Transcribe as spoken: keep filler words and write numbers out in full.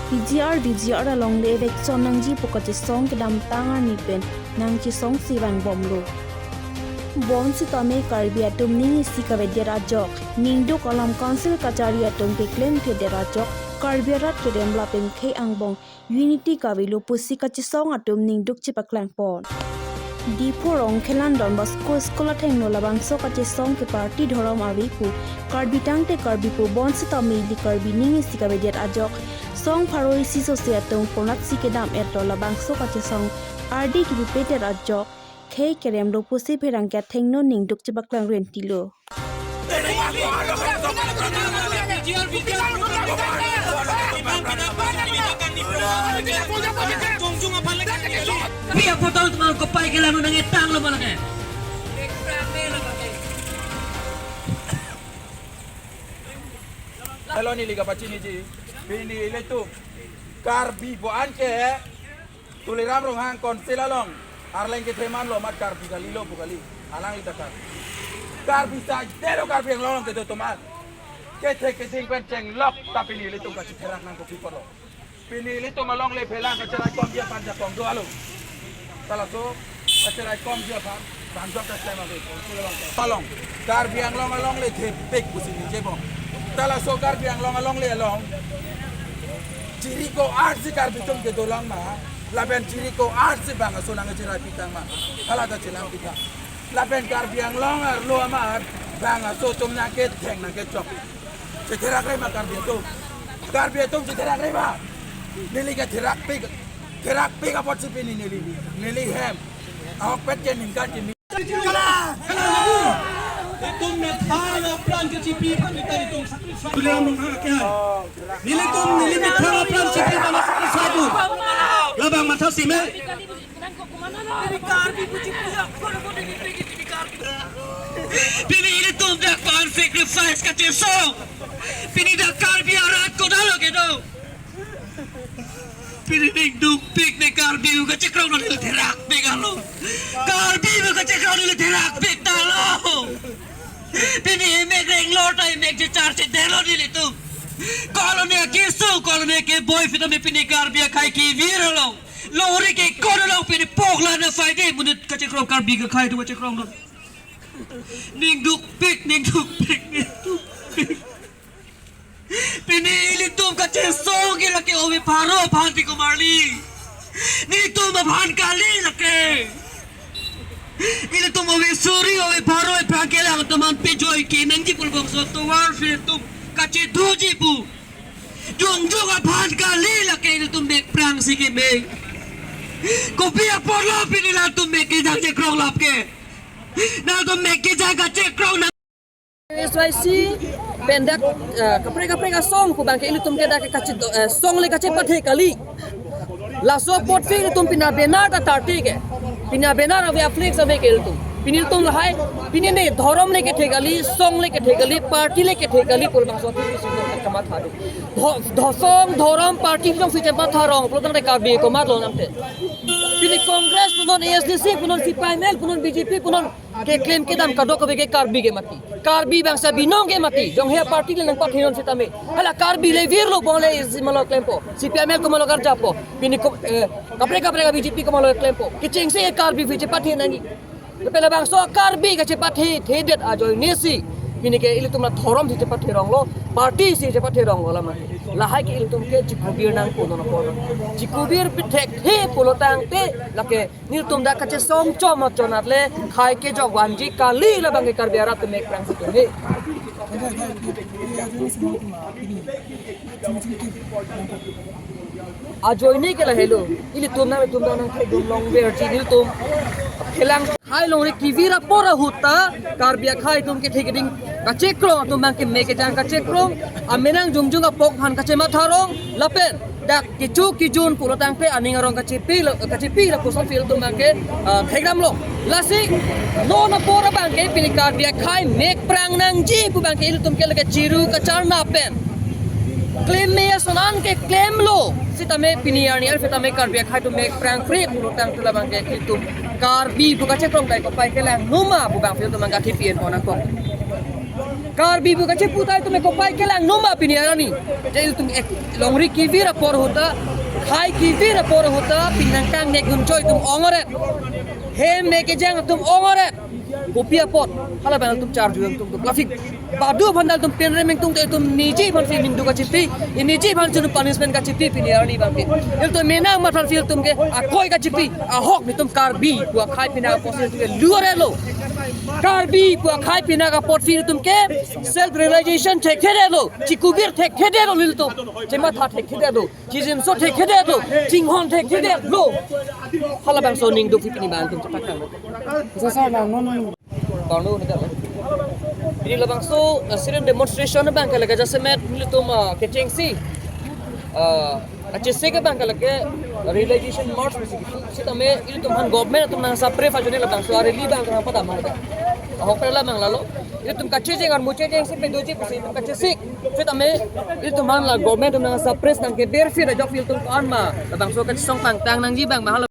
P G R, V G R alongle eviction nangji pu kachesong kedamtang arni pen nangchesongsi vangbomlo. Bonsitame Karbi atum ning isi kavedet ajok, ningduk alam council kachari atum keklemthedet ajok, Karbi arat kerem lapen khei angbong unity kavelo pusi kachesong atum ningduk chepaklangpon. Diphu rong Khelan Don Bosco School athengno labangso kachesong ke party dhorom ave pu, Karbi tangte Karbi pu bonsitame ili Karbi ning isi kavedet ajok, song pharo isi sose atum konatsi kedam-etlo, labangso kachesong ardi kepipedet ajok khei keremlo pusi pherangke athengno ningduk chepaklang rentilo. Pi apotol teman kopai ke lalu nang etang lo malah ke. Hello, neli kapachiniji. Pini ilitum Karbi pu-an ke Tuliram Ronghang council along arleng kethe manlo, mat Karbi kalilo pu kali. Alangli ta Karbi. Karbi saidelo Karbi Anglong along kedo atum an. Kethe keding pen chenglok ta pini ilitum kachetherak nangkokji pulo. Pini ilitum alongle phelang kacheraikomji aphan jakong do alo. Ta laso kacheraikomji aphan bang jok ta klem ave. Along Karbi Anglong alongle thepik pusi ningje bom. Ta laso Karbi Anglong alongle along chiri ko-arsi Karbi atum kedo long ma, lapen chiri ko-arsi bang aso nangcherai pitang ma, hala ta chelang pitang. Lapen Karbi Anglong arlo amar bang aso atum nangketheng nangkechok. Chetherakre ma Karbi atum? Karbi atum chetherakre ma? Neli ke therakpik, therakpik apotsi pini neli, neli hem ahokpet ke ningkan ke Itum methang apran kechipi aphan kita itum sacrifice. Tuliram Ronghang ke hai. Nelitum neli methang apran chipi aphan sacrifice do. Labang mathasi me. Pini ilitum dak aphan sacrifice kachesong. Pini dak Karbi arat kodalo kedo. Pini ningdukpik ne Karbi pu kachekrong nangli therakpik alo. Karbi pu kachekrong nangli therakpik ta lo. Pini emek reng lor ta emek chechar chedelo nelitum. Kolone keso, kolone keboi sitame pini Karbi akhei kevir lo. Lori ke kono lo pini pokla na faide monit kachekrong Karbi akhei atum kachekrong lo. Ningdukpik, ningdukpik, ningdukpik. Pini ilitum kachesong ke lake ove pharo aphan ti komarli. Nelitum aphan kali lake. Ilitum ove suri ove pharo aphan kelang teman pejoi ke nangji pulbong so tovar se tum kachedhuji pu. Jongjong aphan kali lake ilitum mek prangsi keme. Kopi apotlo pini latum mek kejang chekrong lap ke. Latum mek kejang kachekrong na. S Y C pen dak, eh, kaprek kaprek asong pu abang ke ilitum ke dak ke kachi, eh, song le kachepathe kali. Laso apot phi ilitum pini abanner ta tarte ke. Pini abanner ave, aflex ave ke ilitum. Pini ilitum lahai, pini ne dhorom le kethe kali, song le kethe kali, party le kethe kali pu labangso aphi ilitum kamatha do. Dho-, dho-, song, dhorom, party jongsi chematha rong pulo tangte Karbi komatlo nangte. Pini Congress punon, A S D C punon, C P I M L punon, B J P punon, keklem kedam kadokave ke Karbi ke mati. Karbi bangso binong ke mati. Jong he party le nangpathenon sitame. Hala Karbi le virlo bongle isi malo klempo. C P I M L komatlo karjapo. Pini ko, eh, kaprek kaprek B J P komatlo klempo. Kechengsi Karbi pu chepathe nangji. Lapen labangso Karbi kachepathe thedet ajoine si. Pini ke ilitum la dhorom si chepathe ronglo. Party si chepathe ronglo lama. Lahai ke ilitum ke chikubir nangpo non apor. Chikubir pithekthe pulo tangte lake nelitum dak kachesong chom chonat le khei kejok vanji kali labang ke Karbi arat mek prangsi keme. Ajoine ke lahelo. Ilitum nangtum nangthekdun longverji nelitum phelang khei longri kevir apor ahut ta Karbi akhei atum kethe keding kachekrong atum abang ke mek kejang kachekrong, amenang jongjong apok aphan kachematha rong, lapen dak kecho kejun pulo tangte aning arong kachepi lo, kachepi lapuson aphi ilitum abang ke, ah, thekdam lo. Lasi non apor abang ke pini Karbi akhei mek prang nangji pu abang ke ilitum ke lake chiru kacharna pen klem me ason an ke klemlo. Sitame pini arni arphi tame Karbi akhei atum mek prangkre pulo tangte labang ke ilitum Karbi pu kachekrong dai kopai kelang numa pu abang phi ilitum abang ke T P N pon nangkok. Karbi pu kachepu ta itum ekopai kelang noma pini arni. Je itum ek longri kevir apor ahut ta, khai kevir apor ahut ta, pini nangkangnek dunchoi itum ong-ore. Hem me kejang atum ong-ore. Kopi apot, halabang atum charju atum atum traffic. Badu aphan dal atum penrem ingtung te itum niji aphan si ningduk kachipi, niji aphan si punishment kachipi pini arni abangke. Ilitum mena matha si ilitum ke akoi kachipi, ahok itum Karbi pu akhai pina apot si ilitum ke lu-ore lo. Karbi pu akhai pina apot si ilitum ke self realization thekthedetlo, chikubir thekthedetlo ilitum. Chematha thekthedetlo, chijinso thekthedetlo, chinghon thekthedetlo. Halabangso ningduk si pini abang atum chepaklanglo. Sir, sir, na non Karno ni dalo. Pini labangso, uh, student demonstration abangke lake jasemet nelitum, uh, kechengsi, uh, kachesik abangke lake realization march mesi gitu. Sitame ilitum aphan government atum nang sapre fajone labangso a-rally abang nang padam abang. Ahok pela mang lalo. Ilitum kachejeng armu chejeng si pedoji pusi ilitum kachesik. Sitame ilitum aphan la government atum nang sapre nangkeber si rajok ilitum ko-an ma labangso kachesong pangtang nangji abang ma hala